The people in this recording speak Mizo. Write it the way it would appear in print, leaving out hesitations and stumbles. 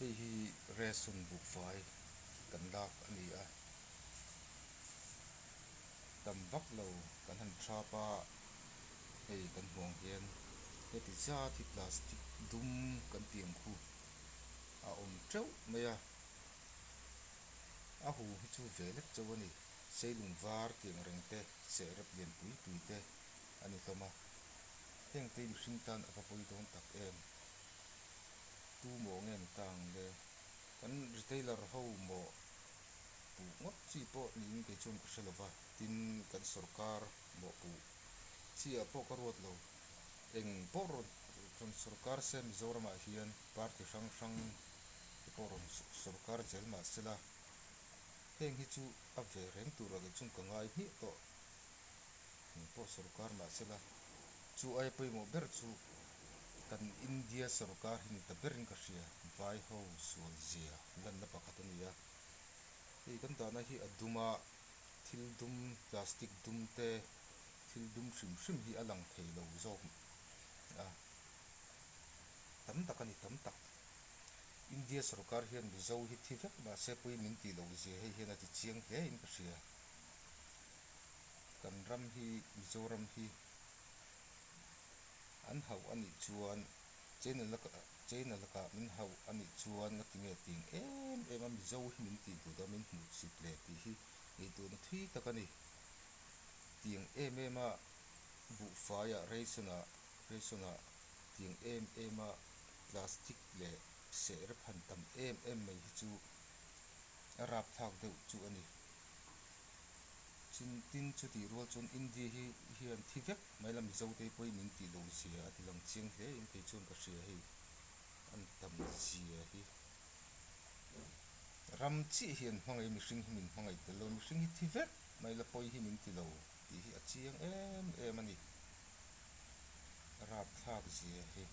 Hei hi ration buhfai kan lak a ni a, tam vak lo kan han thap a, hei kan hmuh ang hian heti zat hi plastic dum kan tih ang khu a awm teuh mai a, a hu hi chu ve lek chauh a ni, seilung var tih ang reng te sehrep lian pui pui te a ni hlawm a, heng te hi mihring tan a va pawi dawn tak em. Tu maw nge ni ta ang le? Kan retailer ho maw puh ngawt chi pawh niin kei chuan ka hre lo va, tin kan sorkar maw puh chi ah pawh ka ruat lo. Eng pawh rawn rawn sorkar se Mizoramah hian party hrang hrang te pawh rawn sorkar zel mah sela heng hi chu a ve reng turah kei chuan ka ngai hmiah tawh. Eng pawh sorkar mah sela chu aia pawimawh ber chu kan India sorkar hi ni ta berin ka hria, vai ho sual zia lanna pakhat a ni a. Hei kan dahna hi a dum a, thil dum plastic dum te thil dum hrim hrim hi a lang thei lo zawk a, tam tak a ni tam tak. India sorkar hian Mizo hi thi vek mahse pawi min tih loh zia hei hian a ti chiang hle in ka hria. Kan ram hi Mizoram hi an hauh a nih chuan China laka China lakah min hauh a nih chuan nga tinge ting em em a Mizo hi min tih duh dawn min hmuh chip leh tih hi ngaihtuahna thui tak a ni. Tiang em em a buhfaiah ration ah ration ah tiang em em a plastic leh sehrep han tam em em mai hi chu a rapthlak deuh chu a ni. Tin chutih rual chuan India hi hian thi vek mai la Mizo te pawhin min tih loh zia a ti lang chiang hle in kei chuan ka hria hei an tam zia hi. Ram chiah hi an hmangaih a mihring hi min hmangaih tel lo mihring hi thi vek mai la pawi hi min ti lo tih hi a chiang em em a ni. Rapthlak zia hi.